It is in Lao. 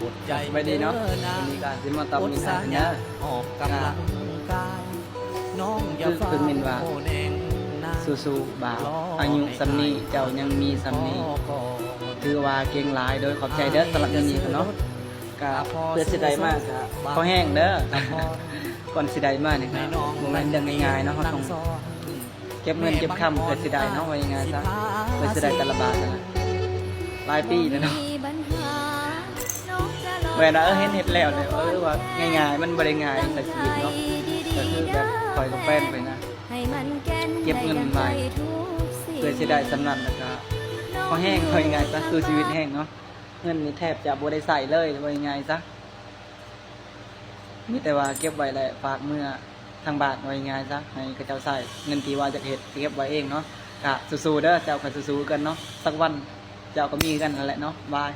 ສະບາຍດີເນາະ ມື້ນີ້ກໍຊິມາຕອບມິນເດີ ອອກກຳລັງກາຍ ຄື ຄືມິນວ່າ ສູ້ໆ ບ່າວ ອາຍຸສ່ຳນີ້ເຈົ້າຍັງມີສ່ຳນີ້ ຖືວ່າເກັ່ງຫຼາຍ. ໂດຍຂອບໃຈເດີສຳລັບມື້ນີ້ເນາະ ກະເພື່ອຊິໄດ້ມາກະຂໍແຮງເດີ ກ່ອນຊິໄດ້ມານີ້ກະບໍ່ແມ່ນເລື່ອງງ່າຍໆເນາະ ເຮົາຕ້ອງ ເກັບເງິນເກັບຄຳເພື່ອຊິໄດ້ເນາະ ວ່າງ່າຍໆຊະ ເພື່ອຊິໄດ້ແຕ່ລະບາດຫັ້ນນະ ຫຼາຍປີແລ້ວເນາະ. ແມ່ນວ່າ ເອີ ເຫັນເຮັດແລ້ວເລີຍ ເອີ ວ່າງ່າຍໆ ມັນບໍ່ໄດ້ງ່າຍໃນຊີວິດເນາະ ກໍຄືແບບຂ້ອຍກັບແຟນຂ້ອຍນະ ເກັບເງິນໄວ້ເພື່ອຊິໄດ້ສ່ຳນັ້ນ ແລ້ວກໍພໍແຮງ ເວົ້າງ່າຍໆຊະ ສູ້ຊີວິດແຮງເນາະ ເງິນນີ້ແທບຈະບໍ່ໄດ້ໃຊ້ເລີຍ ເວົ້າງ່າຍໆຊະ. ມີແຕ່ວ່າເກັບໄວ້ ແລະ ຝາກເມືອທາງບ້ານ ເວົ້າງ່າຍໆຊະ ໃຫ້ເຂົາເຈົ້າໃຊ້ ເງິນທີ່ວ່າຢາກເຮັດ ເກັບໄວ້ເອງເນາະ. ກະສູ້ໆເດີ ເຈົ້າກໍສູ້ໆຄືກັນເນາະ ສັກວັນເຈົ້າກໍມີຄືກັນຫັ້ນແຫຼະເນາະ ບາຍ.